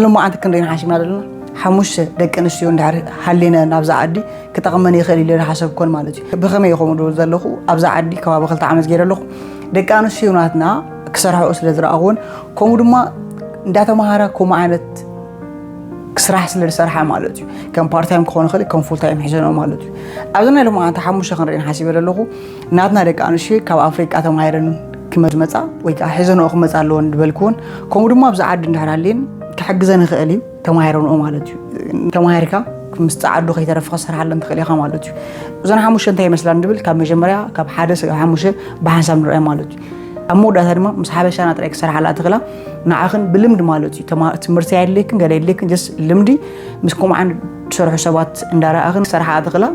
ሎማዓንቲ ክንደይ ንሓሲብና ዘለና ሓሙሽተ ደቂ ኣንስትዮ እንድሕር ሃሊነ ናብዛ ዓዲ ክጠቕመን ይኽእል ኢለ ዝሓሰብኮን ማለት እዩ። ብኸመይ ይኸውን ድብል ዘለኹ ኣብዛ ዓዲ ከባቢ ክልተ ዓመት ገይረ ኣለኹ። ደቂ ኣንስትዮ ናትና ክሰርሐኦ ስለ ዝረኣኹን ከምኡ ድማ እንዳተምሃራ ከምኡ ዓይነት ስራሕ ስለ ዝሰርሓ ማለት እዩ። ከም ፓርታይም ክኾን ይኽእል ከም ፉል ታይም ሒዘንኦ ማለት እዩ። ኣብዚ ናይ ሎማዓንቲ ሓሙሽተ ክንርኢ ሓሲበ ዘለኹ ናትና ደቂ ኣንስትዮ ካብ ኣፍሪቃ ተማሂረን ክመ- ዝመፃ ወይ ከዓ ሒዘንኦ ክመፃ ኣለወን ዝበልክዎን ከምኡ ድማ ኣብዚ ዓዲ እንድሕር ሃልየን ክሕግዘን ይኽእል እዩ። ተማሂረንኦ ማለት እዩ። ተማሂርካ ምስ ፃዓዱ ከይተረፍካ ሰርሓለን ትኽእል ኢኻ ማለት እዩ። እዞን ሓሙሽተ እንታይ ይመስላ ንብል ካብ መጀመርያ ካብ ሓደ ስጋብ ሓሙሽተ ብሓንሳብ ንርኣይ ማለት እዩ። ኣብ መወዳእታ ድማ ምስ ሓበሻና ጥራይ ክሰርሓላ ትኽእላ ንዓኽን ብልምዲ ማለት እዩ። ትምህርቲ ኣየድልየክን ገለ የድልየክን ጀስ ልምዲ ምስ ከምዓን ዝሰርሑ ሰባት እንዳረኣኽን ክሰርሓ ትኽእላ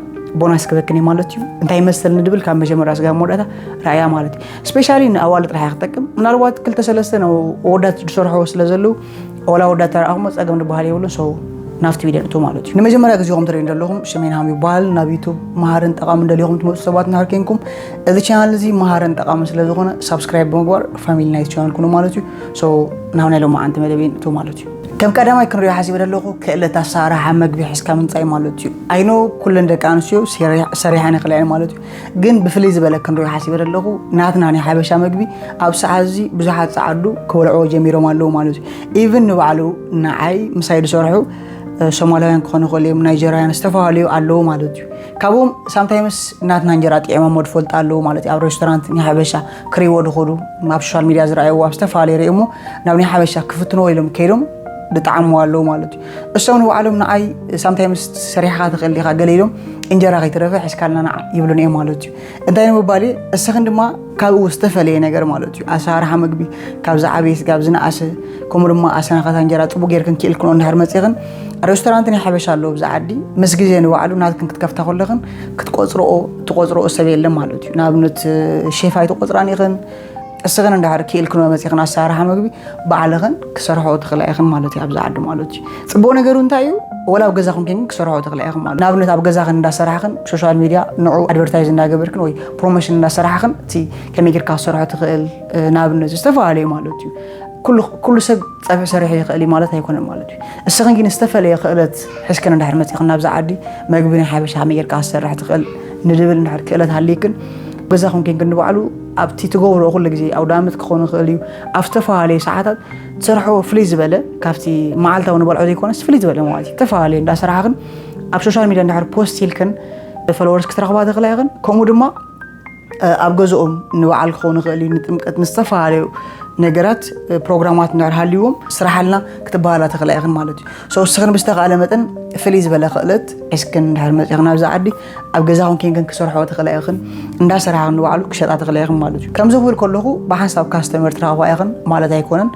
ቦናስ ክበክን እዩ ማለት እዩ። እንታይ ይመስል ንድብል ካብ መጀመርያ ስጋብ መወዳእታ ረኣያ ማለት እዩ። ስፔሻሊ ንኣዋልድ ጥራሕ ክትጠቅም ምናልባት ክልተ ሰለስተ ኣወዳት ዝሰርሖ ስለ ዘለዉ ዋላ ወዳት ተረኣኹሞ ጸገም ዝበሃል የብሉን። So ናብቲ ቪድዮ ንእቶ ማለት እዩ። ንመጀመርያ ግዜኹም ትርእዩ ዘለኹም ሽሜን ሃም ይበሃል። ናብ ዩቱብ መሃርን ጠቓምን ደሊኹም ትመፁ ሰባት እንድሕር ኮንኩም እዚ ቻናል እዚ መሃርን ጠቓምን ስለ ዝኾነ ሳብስክራይብ ብምግባር ፋሚሊ ናይቲ ቻናል ኩኑ ማለት እዩ። So ናብ ናይ ሎማዓንቲ መደብ ንእቶ ማለት እዩ። ከም ቀዳማይ ክንሪኦ ሓሲበ ዘለኹ ክእለት ኣሰራርሓ መግቢ ሒዝካ ምምፃእ ማለት እዩ። ኣይኖ ኩለን ደቂ ኣንስትዮ ሰሪሓን ይኽእላ እየን ማለት እዩ። ግን ብፍልይ ዝበለ ክንሪኦ ሓሲበ ዘለኹ ናትና ናይ ሓበሻ መግቢ ኣብ ሰዓት እዚ ብዙሓት ጸዓዱ ክበልዕዎ ጀሚሮም ኣለዉ ማለት እዩ። ኢቭን ንባዕሉ ንዓይ ምሳይ ዝሰርሑ ሶማላውያን ክኾኑ ይኽእሉ እዮም፣ ናይጀርያን ዝተፈላለዩ ኣለዉ ማለት እዩ። ካብኦም ሳምታይምስ ናትና እንጀራ ጥዒሞሞ ዝፈልጡ ኣለዉ ማለት እዩ። ኣብ ሬስቶራንት ናይ ሓበሻ ክርእይዎ ዝኸዱ ኣብ ሶሻል ሚድያ ዝረኣይዎ ኣብ ዝተፈላለዩ ርእዮሞ ናብ ናይ ሓበሻ ክፍትንዎ ኢሎም ከይዶም ዝጠዓምዎ ኣለዉ ማለት እዩ። እሶም ንባዕሎም ንዓይ ሳምታይምስ ሰሪሕኻ ትኽእል ዲኻ ገለ ኢሎም እንጀራ ከይተረፈ ሒዝካልና ንዓ ይብሉን እዮም ማለት እዩ። እንታይ ንምባል እየ እስኽን ድማ ካብኡ ዝተፈለየ ነገር ማለት እዩ ኣሰራርሓ ምግቢ ካብ ዝዓበየ ስጋብ ዝነኣሰ ከምኡ ድማ ኣሰናኸታ እንጀራ ፅቡቅ ጌርክን ክኢልክንኦ እንድሕር መፂኽን ሬስቶራንት ናይ ሓበሻ ኣለዎ ብዛ ዓዲ ምስ ግዜ ንባዕሉ ናትክን ክትከፍታ ከለኽን ክትቆፅርኦ ትቆፅርኦ ሰብ የለን ማለት እዩ። ንኣብነት ሼፍ ኣይትቆፅራን ኢኽን እስኽን እንድሕር ክኢልክንኦ መፂኽን ኣሰራርሓ ምግቢ ባዕልኽን ክሰርሖ ትኽእላ ኢኽን ማለት እዩ። ኣብዚ ዓዲ ማለት እዩ ፅቡቅ ነገሩ እንታይ እዩ? ወላ ኣብ ገዛኽን ኮይንክን ክሰርሖ ትኽእላ ኢኽን ማለት ንኣብነት ኣብ ገዛኽን እንዳሰራሕኽን ሶሻል ሚድያ ንዑ ኣድቨርታይዝ እንዳገበርክን ወይ ፕሮሞሽን እንዳሰራሕኽን እቲ ከመይ ጌርካ ክሰርሖ ትኽእል ንኣብነት ዝተፈላለዩ ማለት እዩ። ኩሉ ሰብ ፀብሒ ሰሪሑ ይኽእል እዩ ማለት ኣይኮነን ማለት እዩ። እስኽን ግን ዝተፈለየ ክእለት ሕዝክን እንድሕር መፂኽን ናብዚ ዓዲ መግቢ ናይ ሓበሻ ከመይ ጌርካ ክሰርሕ ትኽእል ንድብል እንድሕር ክእለት ሃልይክን ገዛኹም ኬንክን ንባዕሉ ኣብቲ ትገብርኦ ኩሉ ግዜ ኣውዳመት ክኾን ይኽእል እዩ ኣብ ዝተፈላለዩ ሰዓታት ትሰርሖ ፍልይ ዝበለ ካብቲ መዓልታዊ ንበልዖ ዘይኮነስ ፍልይ ዝበለ ማለት እዩ ተፈላለየ እንዳሰራሕኽን ኣብ ሶሻል ሚድያ እንድሕር ፖስት ኢልክን ፎሎወርስ ክትረኽባ ትኽእላ ኢኽን ከምኡ ድማ ኣብ ገዝኦም ንበዓል ክኸውን ይኽእል እዩ ንጥምቀት ንዝተፈላለዩ ነገራት ፕሮግራማት እንድሕር ሃልይዎም ስራሓልና ክትበሃላ ትኽእላ ኢኽን ማለት እዩ። So እስኽን ብዝተኻእለ መጠን ፍልይ ዝበለ ክእለት ሒዝክን እንድሕር መፂኽን ኣብዚ ዓዲ ኣብ ገዛኹም ኬንክን ክሰርሖ ትኽእላ ኢኽን እንዳሰራሕኽን ንባዕሉ ክሸጣ ትኽእላ ኢኽን ማለት እዩ። ከምዚ ክብል ከለኹ ብሓንሳብ ካስተመር ትረኽባ ኢኽን ማለት ኣይኮነን።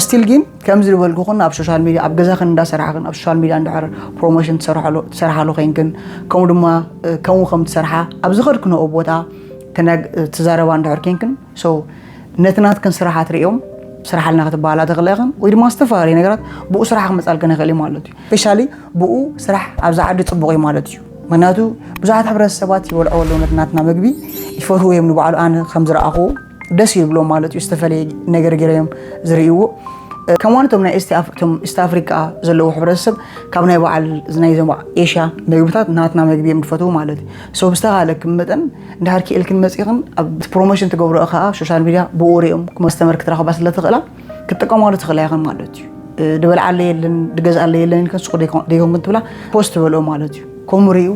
ስቲል ግን ከምዚ ዝበልኩኽን ኣብ ሶሻል ሚድያ ኣብ ገዛኽን እንዳሰራሕኽን ኣብ ሶሻል ሚድያ እንድሕር ፕሮሞሽን ትሰርሓሉ ኮይንክን ከምኡ ድማ ከምኡ ከም ትሰርሓ ኣብ ዝኸድክንኦ ቦታ ትዛረባ እንድሕር ኬንክን ነቲ ናትክን ስራሓት ሪኦም ስራሕ ኣልና ክትበሃላ ትኽእላ ኢኽን ወይ ድማ ዝተፈላለዩ ነገራት ብኡ ስራሕ ክመፃልክን ይኽእል እዩ ማለት እዩ። ስፔሻሊ ብኡ ስራሕ ኣብዚ ዓዲ ፅቡቕ እዩ ማለት እዩ። ምክንያቱ ብዙሓት ሕብረተሰባት ይበልዕዎ ኣለዉ ነቲ ናትና ምግቢ ይፈትዎ እዮም ንባዕሉ ኣነ ከም ዝረኣኽዎ ደስ ይብሎም ማለት እዩ። ዝተፈለየ ነገር ገይሮም እዮም ዝርእይዎ። ከማን እቶም ናይ ኢስት ኣፍ- እቶም ኢስት ኣፍሪቃ ዘለዉ ሕብረተሰብ ካብ ናይ በዓል ናይዞም ኤሽያ ምግብታት ናትና ምግቢ እዮም ዝፈትዉ ማለት እዩ። So ብዝተኻለክን መጠን እንድሕር ክኢልክን መፂኽን ኣብ ፕሮሞሽን ትገብርኦ ከዓ ሶሻል ሚድያ ብኡ ሪኦም ከስተመር ክትረኽባ ስለ ትኽእላ ክትጥቀማሉ ትኽእላ ኢኽን ማለት እዩ። ድበልዓለ የለን ድገዝኣለ የለን ኢልክን ሱቕ ደይኮንክን ትብላ ፖስት ትበልኦ ማለት እዩ። ከምኡ ሪኡ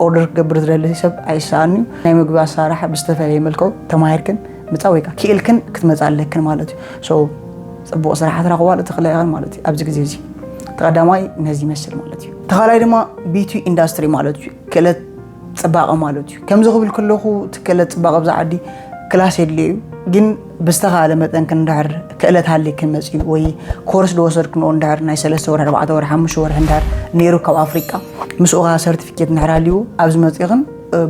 ኦርደር ክገብር ዝደሊ ሰብ ኣይሰኣን እዩ። ናይ ምግቢ ኣሰራርሓ ብዝተፈለየ መልክዑ ተማሂርክን ምፃ ወይ ከዓ ክኢልክን ክትመፃ ኣለክን ማለት እዩ። So ፅቡቕ ስራሕ ትረኽባሉ ትኽእላ ኢኽን ማለት እዩ ኣብዚ ግዜ እዚ። ተቐዳማይ ነዚ ይመስል ማለት እዩ። ተኻላይ ድማ ቢቲ ኢንዳስትሪ ማለት እዩ። ክእለት ፅባቐ ማለት እዩ። ከምዚ ክብል ከለኹ እቲ ክእለት ፅባቐ ብዛ ዓዲ ክላስ የድልዮ እዩ። ግን ብዝተኻለ መጠን ክንድሕር ክእለት ሃልይክን መፅዩ ወይ ኮርስ ዝወሰድክንኦ እንድሕር ናይ ሰለስተ ወርሒ ኣርባዕተ ወርሒ ሓሙሽተ ወርሒ እንድሕር ነይሩ ካብ ኣፍሪቃ ምስኡ ከዓ ሰርቲፊኬት እንድሕር ሃልይዎ ኣብዚ መፂእኽን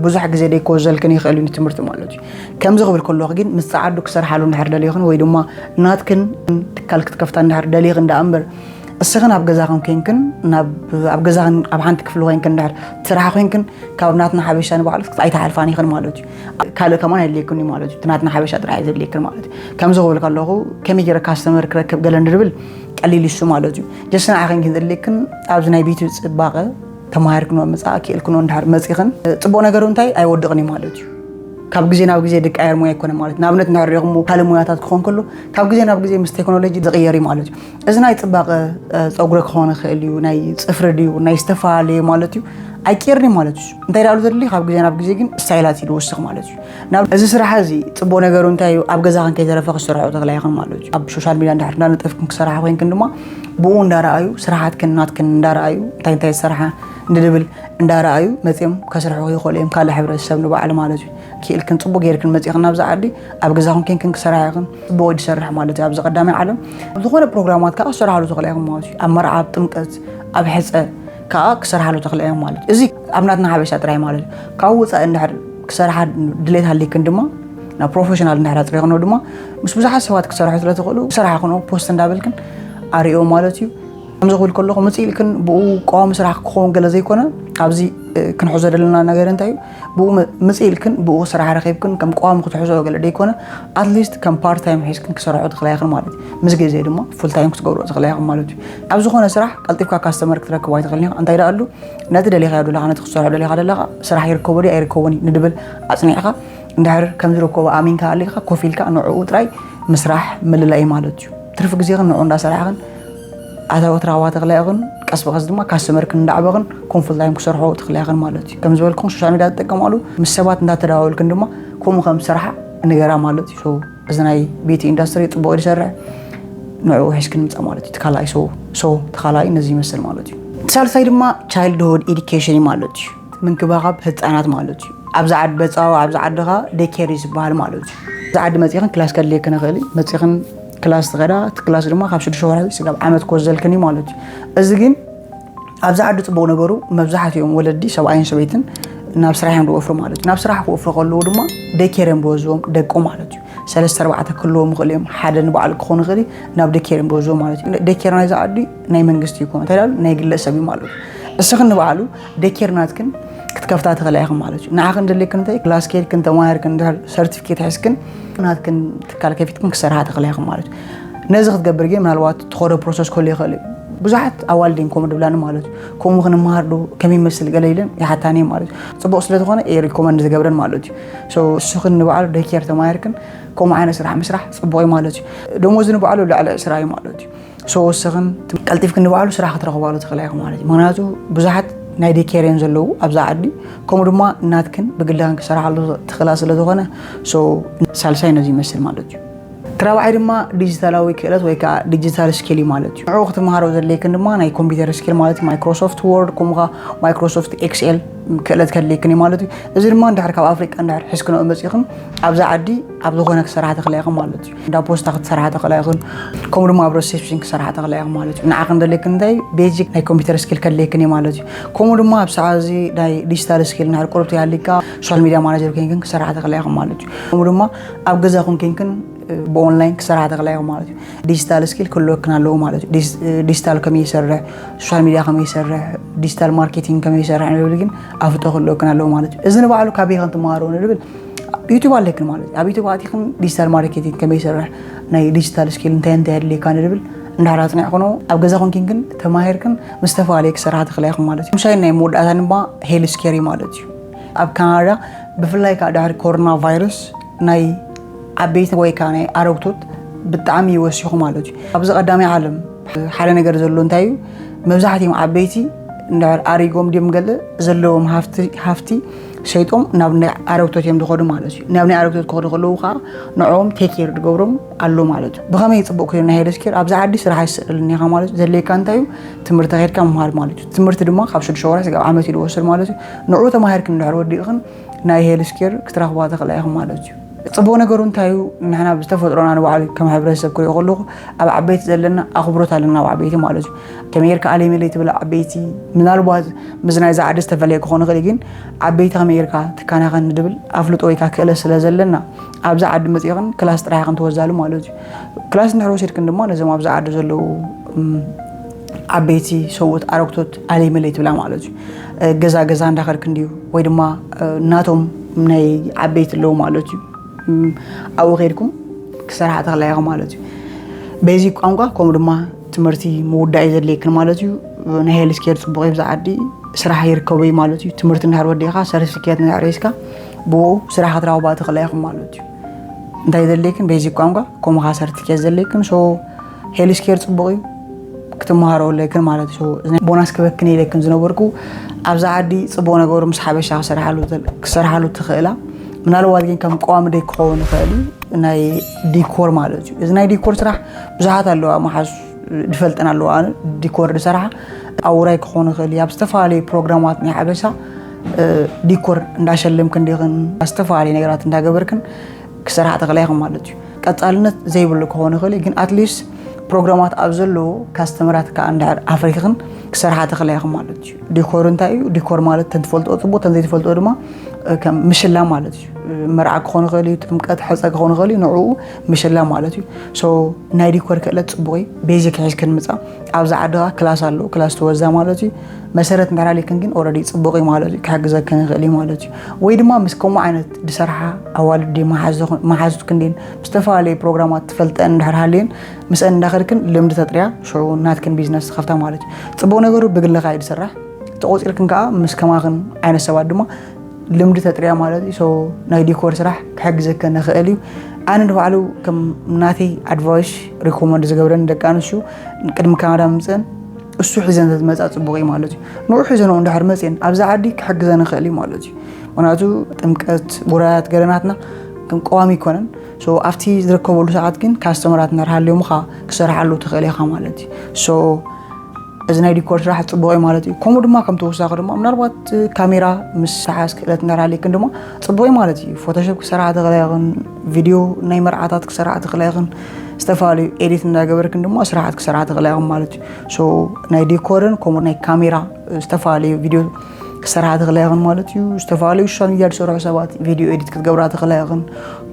ብዙሕ ግዜ ደይኮዘልክን ይኽእል እዩ ንትምህርቲ ማለት እዩ። ከምዚ ክብል ከለኹ ግን ምስ ፀዓዱ ክሰርሓሉ እንድሕር ደሊኽን ወይ ድማ ናትክን ትካል ክትከፍታ እንድሕር ደሊኽን ደኣ እምበር እስኽን ኣብ ገዛኽን ኮይንክን ናብ ኣብ ገዛኽን ኣብ ሓንቲ ክፍሊ ኮይንክን እንድሕር ትስራሕ ኮይንክን ካብ ናትና ሓበሻ ንባዕሉ ኣይትሓልፋን ኢኽን ማለት እዩ። ካልእ ከማን ኣየድልየክን እዩ ማለት እዩ። እቲ ናትና ሓበሻ ጥራሕ እዩ ዘድልየክን ማለት እዩ። ከምዚ ክብል ከለኹ ከመይ ገይረ ካስተመር ክረክብ ገለ ንድብል ቀሊል ይሱ ማለት እዩ። ጀስና ዓኸን ግን ዘድልክን ኣብዚ ናይ ቤቱ ጽባቐ ተማሂርክኖ ምጻእ ክእልክኖ እንድሕር መጺኽን ጽቡቕ ነገሩ እንታይ ኣይወድቕን እዩ ማለት እዩ። ካብ ግዜ ናብ ግዜ ድቃየር ሙያ ኣይኮነ ማለት እዩ። ንኣብነት እንድሕር ሪኹሞ ካልእ ሙያታት ክኾን ከሎ ካብ ግዜ ናብ ግዜ ምስ ቴክኖሎጂ ዝቕየር እዩ ማለት እዩ። እዚ ናይ ጽባቐ ጸጉሪ ክኾን ይኽእል እዩ፣ ናይ ጽፍሪ ድዩ፣ ናይ ዝተፈላለየ ማለት እዩ። ኣይቅየርን እዩ ማለት እዩ። እንታይ ዳሉ ዘድሊ ካብ ግዜ ናብ ግዜ ግን ስታይላት እዩ ዝውስኽ ማለት እዩ። ናብ እዚ ስራሕ እዚ ጽቡቕ ነገሩ እንታይ እዩ? ኣብ ገዛኽን ከይተረፈ ክሰርሖ ተኽእላ ኢኽን ማለት እዩ። ኣብ ሶሻል ሚድያ እንድሕር እንዳነጠፍክን ክሰርሓ ኮይንክን ድማ ብኡ እንዳረኣዩ ስራሓትክን ናትክን እንዳረኣዩ እንታይ እንታይ ዝሰርሓ እንድብል እንዳረኣዩ መጺኦም ከስርሑ ይኽእሉ እዮም። ካልእ ሕብረተሰብ ንባዕሉ ማለት እዩ። ክኢልክን ጽቡቕ ጌርክን መጺኽን ናብዚ ዓዲ ኣብ ገዛኹም ኬንክን ክሰርሓ ኢኽን ጽቡቕ ድሰርሕ ማለት እዩ። ኣብዚ ቀዳማይ ዓለም ኣብ ዝኾነ ፕሮግራማት ከዓ ክሰርሓሉ ትኽእላ ኢኹም ማለት እዩ። ኣብ መርዓ፣ ኣብ ጥምቀት፣ ኣብ ሕጸ ከዓ ክሰርሓሉ ትኽእላ ኢኹም ማለት እዩ። እዚ ኣብ ናትና ሓበሻ ጥራይ ማለት እዩ። ካብ ወፃኢ እንድሕር ክሰርሓ ድሌት ሃሊክን ድማ ናብ ፕሮፌሽናል እንድሕር ኣፅሪኽኖ ድማ ምስ ብዙሓት ሰባት ክሰርሑ ስለ ትኽእሉ ክሰርሓ ክኖ ፖስት እንዳበልክን ኣርእዮ ማለት እዩ። ከምዚ ክብል ከለኹ ምፅእ ኢልክን ብኡ ቀዋሚ ስራሕ ክኸውን ገለ ዘይኮነ ኣብዚ ክንሕዞ ዘለና ነገር እንታይ እዩ? ብኡ ምፅእ ኢልክን ብኡ ስራሕ ረኺብክን ከም ቀዋሚ ክትሕዞ ገለ ደይኮነ ኣትሊስት ከም ፓርት ታይም ሒዝክን ክሰርሖ ትኽእላ ኢኽን ማለት እዩ። ምስ ግዜ ድማ ፉል ታይም ክትገብሮ ትኽእላ ኢኽን ማለት እዩ። ኣብ ዝኾነ ስራሕ ቀልጢፍካ ካስተመር ክትረክብ ኣይትኽእልን ኢኻ። እንታይ ደኣ ኣሉ ነቲ ደሊኻዮ ደለኻ ነቲ ክትሰርሖ ደሊኻ ደለኻ ስራሕ ይርከቦ ድዩ ኣይርከቦን እዩ ንድብል ኣፅኒዕኻ እንድሕር ከም ዝርከቦ ኣሚንካ ኣሊኻ ኮፍ ኢልካ ንዕኡ ጥራይ ምስራሕ ምልላይ ማለት እዩ። ትርፊ ግዜኽን ንዕኡ እንዳሰራሕኽን ኣታዊ ትረኽባ ተኽእላ ኢኽን ቀስ ብቐስ ድማ ካስተመርክን እንዳዕበኽን ከም ፉል ታይም ክሰርሖ ትኽእላ ኢኽን ማለት እዩ። ከም ዝበልኩም ሶሻል ሚድያ ትጥቀማሉ ምስ ሰባት እንዳተዳዋወልክን ድማ ከምኡ ከም ዝሰርሓ ንገራ ማለት እዩ። So እዚ ናይ ቤቲ ኢንዳስትሪ ጽቡቕ ይሰርሕ ንዕኡ ሒዝክን ምጻእ ማለት እዩ። ትካላይ so so ትካላይ ነዚ ይመስል ማለት እዩ። ሳልሳይ ድማ ቻይልድሁድ ኤዱኬሽን እዩ ማለት እዩ። ምንክባኻብ ህፃናት ማለት እዩ። ኣብዚ ዓዲ በፃው ኣብዚ ዓድኻ ዴኬር እዩ ዝበሃል ማለት እዩ። እዚ ዓዲ መፂኽን ክላስ ከድልየክን ይኽእል እዩ። መፂኽን ክላስ ትኸዳ እቲ ክላስ ድማ ካብ ሽዱሽተ ወርሒ ስጋብ ዓመት ክወዘልክን እዩ ማለት እዩ። እዚ ግን ኣብዚ ዓዲ ጽቡቕ ነገሩ መብዛሕትኦም ወለዲ ሰብኣይን ሰበይትን ናብ ስራሕ እዮም ዝወፍሩ ማለት እዩ። ናብ ስራሕ ክወፍሩ ከለዉ ድማ ዴኬር እዮም ዝወዝዎም ደቆም ማለት እዩ። ሰለስተ ኣርባዕተ ክህልዎም ይኽእሉ እዮም፣ ሓደ ንባዕሉ ክኾኑ ይኽእል እዩ፣ ናብ ዴኬር እዮም ዝወዝዎም ማለት እዩ። ዴኬር ናይዚ ዓዲ ናይ መንግስቲ ይኮኑ እንታይ ዳሉ ናይ ግለሰብ እዩ ማለት እዩ። እስኽን ንባዕሉ ዴኬር ናትክን ክትከፍታ ትኽእላ ኢኽን ማለት እዩ። ንዓኽን ደልክን እንታይ ክላስ ከይድክን ተማሂርክን እንድሕር ሰርቲፊኬት ሒዝክን ናትክን ትካል ከፊትክን ክሰርሓ ትኽእላ ኢኽን ማለት እዩ። ነዚ ክትገብር ግን ምናልባት ትኸዶ ፕሮሰስ ክህሉ ይኽእል እዩ። ብዙሓት ኣዋልድ እዮም ከምኡ ድብላኒ ማለት እዩ። ከምኡ ክንመሃር ዶ ከመይ ይመስል ገለ ኢለን ይሓታኒ ማለት እዩ። ጽቡቕ ስለ ዝኾነ እየ ሪኮመንድ ዝገብረን ማለት እዩ። So እስኽን ንባዕሉ ዴኬር ተማሂርክን ከምኡ ዓይነት ስራሕ ምስራሕ ጽቡቕ እዩ ማለት እዩ። ደሞዝ ንባዕሉ ልዕሊ ዕስራ እዩ ማለት እዩ። So እስኽን ቀልጢፍክን ንባዕሉ ስራሕ ክትረኽባሉ ትኽእላ ኢኹም ማለት እዩ። ምክንያቱ ብዙሓት ናይ ዴኬር እዮም ዘለዉ ኣብዛ ዓዲ ከምኡ ድማ ናትክን ብግልኽን ክሰርሓሉ ትኽእላ ስለ ዝኾነ so ሳልሳይ ነዚ ይመስል ማለት እዩ። እቲ ራብዓይ ድማ ዲጂታላዊ ክእለት ወይ ከዓ ዲጂታል ስኪል እዩ ማለት እዩ። ንዕኡ ክትመሃሮ ዘድልየክን ድማ ናይ ኮምፒውተር ስኪል ማለት እዩ። ማይክሮሶፍት ወርድ ከምኡ ከዓ ማይክሮሶፍት ኤክስኤል ክእለት ከድልየክን እዩ ማለት እዩ። እዚ ድማ እንድሕር ካብ ኣፍሪቃ እንድሕር ሒዝክንኦ መፂእኽን ኣብዚ ዓዲ ኣብ ዝኾነ ክሰርሓ ተኽእላ ኢኽን ማለት እዩ። እንዳ ፖስታ ክትሰርሓ ተኽእላ ኢኽን ከምኡ ድማ ኣብ ሪሴፕሽን ክሰርሓ ተኽእላ ኢኽን ማለት እዩ። ንዓኽን ዘድልየክን እንታይ ቤዚክ ናይ ኮምፒውተር ስኪል ከድልየክን እዩ ማለት እዩ። ከምኡ ድማ ኣብ ሰዓት እዚ ናይ ዲጂታል ስኪል እንድሕር ቁሩብ ተሃሊካ ሶሻል ሚድያ ማናጀር ኮይንክን ክሰርሓ ተኽእላ ኢኽን ማለት እዩ። ከምኡ ድማ ኣብ ገዛኹም ኮይንክን ብኦንላይን ክሰርሓ ተኽእላ ኢኹም ማለት እዩ። ዲጂታል ስኪል ክህልወክን ኣለዎ ማለት እዩ። ዲስ- ዲጂታል ከመይ ይሰርሕ፣ ሶሻል ሚድያ ከመይ ይሰርሕ፣ ዲጂታል ማርኬቲንግ ከመይ ይሰርሕ ንብል ግን ኣፍልጦ ክህልወክን ኣለዎ ማለት እዩ። እዚ ንባዕሉ ካበይ ከም ትመሃሮ ንብል ዩቱብ ኣለክን ማለት እዩ። ኣብ ዩቱብ ኣቲኽን ዲጂታል ማርኬቲንግ ከመይ ይሰርሕ፣ ናይ ዲጂታል ስኪል እንታይ እንታይ ኣድልየካ ንብል እንድሕር ኣፅኒዕክኖ ኣብ ገዛኹም ኮይንክን ተማሂርክን ምስ ዝተፈላለዩ ክሰርሓ ትኽእላ ኢኹም ማለት እዩ። ምሻይ ናይ መወዳእታ ድማ ሄልዝ ኬር እዩ ማለት እዩ። ኣብ ካናዳ ብፍላይ ከዓ ድሕሪ ኮሮና ቫይረስ ናይ ዓበይቲ ወይ ከዓ ናይ ኣረግቶት ብጣዕሚ ይወሲኹ ማለት እዩ። ኣብዚ ቀዳማይ ዓለም ሓደ ነገር ዘሎ እንታይ እዩ? መብዛሕትኦም ዓበይቲ እንድሕር ኣሪጎም ድዮም ገለ ዘለዎም ሃፍቲ ሃፍቲ ሸይጦም ናብ ናይ ኣረግቶት እዮም ዝኸዱ ማለት እዩ። ናብ ናይ ኣረግቶት ክኸዱ ከለዉ ከዓ ንዕኦም ቴክ ኬር ዝገብሮም ኣሎ ማለት እዩ። ብኸመይ ፅቡቕ ኮይኑ ናይ ሄልዝ ኬር ኣብዚ ዓዲ ስራሕ ኣይስእልን ኢኻ ማለት እዩ። ዘድልየካ እንታይ እዩ? ትምህርቲ ከይድካ ምምሃር ማለት እዩ። ትምህርቲ ድማ ካብ ሽዱሽተ ወርሒ ስጋብ ዓመት እዩ ዝወስድ ማለት እዩ። ንዕኡ ተማሂርክን እንድሕር ወዲእኽን ናይ ሄልዝ ኬር ክትረኽባ ትኽእላ ኢኽን ማለት እዩ። ፅቡቕ ነገሩ እንታይ እዩ? ንሕና ብዝተፈጥሮና ንባዕሉ ከም ሕብረተሰብ ክሪኦ ከለኹ ኣብ ዓበይቲ ዘለና ኣኽብሮት ኣለና ኣብ ዓበይቲ ማለት እዩ። ከመይ ጌርካ ኣለይ መለይ ትብል ዓበይቲ ምናልባት ምስ ናይዛ ዓዲ ዝተፈለየ ክኾን ይኽእል እዩ፣ ግን ዓበይቲ ከመይ ጌርካ ትከናኸን ንድብል ኣፍልጦ ወይ ከዓ ክእለት ስለ ዘለና ኣብዚ ዓዲ መፂእኽን ክላስ ጥራሕ ኢኽን ትወዛሉ ማለት እዩ። ክላስ እንድሕር ወሲድክን ድማ ነዞም ኣብዚ ዓዲ ዘለዉ ዓበይቲ ሰብኡት ኣረግቶት ኣለይ መለይ ትብላ ማለት እዩ። ገዛ ገዛ እንዳኸድክ እንድዩ ወይ ድማ ናቶም ናይ ዓበይቲ ኣለዉ ማለት እዩ። ኣብኡ ከይድኩም ክሰርሓ ተኽእላ ኢኹም ማለት እዩ። ቤዚክ ቋንቋ ከምኡ ድማ ትምህርቲ ምውዳእ እዩ ዘድልየክን ማለት እዩ። ናይ ሄልስኬር ጽቡቕ እዩ፣ ብዛ ዓዲ ስራሕ ይርከቡ እዩ ማለት እዩ። ትምህርቲ እንድሕር ወዲእኻ፣ ሰርቲፊኬት እንድሕር ሒዝካ፣ ብኡ ስራሕ ክትረኽባ ትኽእላ ኢኹም ማለት እዩ። እንታይ ዘድልየክን? ቤዚክ ቋንቋ፣ ከምኡ ኸዓ ሰርቲፊኬት ዘድልየክን። ሶ ሄልስኬር ጽቡቕ እዩ፣ ክትመሃሮ ኣለክን ማለት እዩ። ሶ እዚ ናይ ቦናስ ክበክን ኢለክን ዝነበርኩ፣ ኣብዛ ዓዲ ጽቡቕ ነገሩ ምስ ሓበሻ ክሰርሓሉ ዘል-፣ ክሰርሓሉ ትኽእላ። ምናልባት ግን ከም ቀዋሚ ደይ ክኸውን ይኽእል እዩ፣ ናይ ዲኮር ማለት እዩ። እዚ ናይ ዲኮር ስራሕ ብዙሓት ኣለዋ፣ መሓዙ ድፈልጠን ኣለዋ። ኣነ ዲኮር ድሰርሓ ኣብ ውራይ ክኾን ይኽእል እዩ፣ ኣብ ዝተፈላለዩ ፕሮግራማት ናይ ሓበሻ፣ እ፣ ዲኮር እንዳሸለምክን ዲኽን፣ ኣብ ዝተፈላለዩ ነገራት እንዳገበርክን ክሰርሓ ትኽእላ ኢኽን ማለት እዩ። ቀጻልነት ዘይብሉ ክኾን ይኽእል እዩ፣ ግን ኣትሊስት ፕሮግራማት ኣብ ዘለዎ ካስተመራት ከኣ እንድሕር ኣፍሪኽን ክሰርሓ ትኽእላ ኢኽን ማለት እዩ። ዲኮር እንታይ እዩ? ዲኮር ማለት ተን ትፈልጥኦ ጽቡቕ፣ ተን ዘይትፈልጥኦ ድማ፣ እ፣ ከም ምሽላ ማለት እዩ። እ፣ መርዓ ክኾን ይኽእል እዩ፣ ጥምቀት፣ ሕጸ ክኾን ይኽእል እዩ፣ ንዕኡ ምሽላ ማለት እዩ። ሶ ናይ ዲኮር ክእለት ጽቡቕ እዩ። ቤዚክ ሒዝክን ምጻእ። ኣብዛ ዓዲ ኸኣ ክላስ ኣሎ፣ ክላስ ትወዛ ማለት እዩ። መሰረት እንድሕር ኣልክን ግን ኦልሬዲ ጽቡቕ እዩ ማለት እዩ፣ ክሕግዘክን ይኽእል እዩ ማለት እዩ። ወይ ድማ ምስ ከምኡ ዓይነት ድሰርሓ ኣዋልድ ድዩ መሓዙ-፣ መሓዙትክን ድየን፣ ምስ ዝተፈላለዩ ፕሮግራማት ትፈልጠን እንድሕር ሃልየን፣ ምስአን እንዳኸድክን ልምዲ ተጥርያ፣ ሽዑ ናትክን ቢዝነስ ትኸፍታ ማለት እዩ። ጽቡቕ ነገሩ ብግልኻ እዩ ድስራሕ። ተቖጺርክን ከኣ ምስ ከማኽን ዓይነት ሰባት ድማ ልምዲ ተጥርያ ማለት እዩ። ሶ ናይ ዲኮር ስራሕ ክሕግዘክን ይኽእል እዩ። ኣነ ንባዕሉ ከም ናተይ ኣድቫይስ ሪኮመንድ ዝገብረን ደቂ ኣንስትዮ ቅድሚ ካናዳ ምምፀን እሱ ሒዘን ተዝመፃ ፅቡቕ እዩ ማለት እዩ። ንዑ ሒዘንኦ እንድሕር መፅየን ኣብዛ ዓዲ ክሕግዘን ይኽእል እዩ ማለት እዩ። ምክንያቱ ጥምቀት፣ ውራያት ገለናትና ከም ቀዋሚ ይኮነን። ሶ ኣብቲ ዝርከበሉ ሰዓት ግን ካስተመራት እንድሕር ሃልዮምኻ ክሰርሓሉ ትኽእል ኢኻ ማለት እዩ። ሶ እዚ ናይ ዲኮር ስራሕ ጽቡቕ እዩ ማለት እዩ። ከምኡ ድማ ከም ተወሳኺ ድማ ምናልባት ካሜራ ምስ ተሓዝ ክእለት እንዳራሌክን ድማ ጽቡቕ እዩ ማለት እዩ። ፎቶሾፕ ክሰርሓ ትኽእላ ኢኽን፣ ቪድዮ ናይ መርዓታት ክሰርሓ ትኽእላ ኢኽን፣ ዝተፈላለዩ ኤዲት እንዳገበርክን ድማ ስራሓት ክሰርሓ ትኽእላ ኢኽን ማለት እዩ። ሶ ናይ ዲኮርን ከምኡ ናይ ካሜራ ዝተፈላለዩ ቪድዮ ክሰርሓ ትኽእላ ኢኽን ማለት እዩ። ዝተፈላለዩ ሶሻል ሚድያ ዝሰርሑ ሰባት ቪድዮ ኤዲት ክትገብራ ትኽእላ ኢኽን።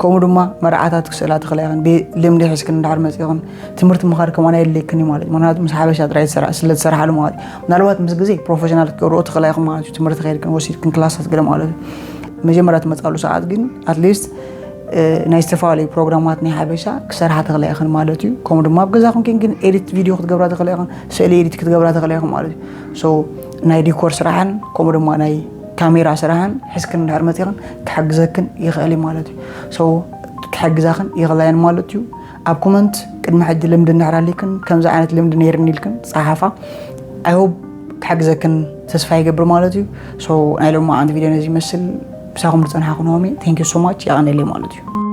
ከምኡ ድማ መርዓታት ክስእላ ትኽእላ ኢኽን። ብ-፣ ልምዲ ሒዝክን እንድሕር መፂኽን ትምህርቲ ምኻድ ከማን ኣየድልየክን እዩ ማለት እዩ። ምክንያቱ ምስ ሓበሻ ጥራይ ዝሰራ-፣ ስለ ዝሰርሓሉ ማለት እዩ። ምናልባት ምስ ግዜ ፕሮፌሽናል ክትገብርኦ ትኽእላ ኢኹም ማለት እዩ። ትምህርቲ ከይድክን ወሲድክን ክላሳት ገለ ማለት እዩ። መጀመርያ ትመጻሉ ሰዓት ግን ኣትሊስት፣ እ፣ ናይ ዝተፈላለዩ ፕሮግራማት ናይ ሓበሻ ክሰርሓ ትኽእላ ኢኽን ማለት እዩ። ከምኡ ድማ ኣብ ገዛኹም ኬንክን ኤዲት ቪድዮ ክትገብራ ትኽእላ ኢኽን፣ ስእሊ ኤዲት ክትገብራ ትኽእላ ኢኽን ማለት እዩ። ሶ ናይ ዲኮር ስራሕን ከምኡ ድማ ናይ ካሜራ ስራሕን ሒዝክን እንድሕር መጺኽን ክሕግዘክን ይኽእል እዩ ማለት እዩ። ሶ ክሕግዛኽን ይኽእላ እየን ማለት እዩ። ኣብ ኮመንት ቅድሚ ሕጂ ልምዲ እንድሕር ኣሊክን ከምዚ ዓይነት ልምዲ ነይርኒ ኢልክን ጸሓፋ። ኣይ ሆፕ ክሕግዘክን ተስፋ ይገብር ማለት እዩ። ሶ ናይ ሎማዓንቲ ቪድዮ ነዚ ይመስል። ምሳኹም ዝጸናሕኩ ናሆሚ። Thank you so much። የቐንየለይ ማለት እዩ።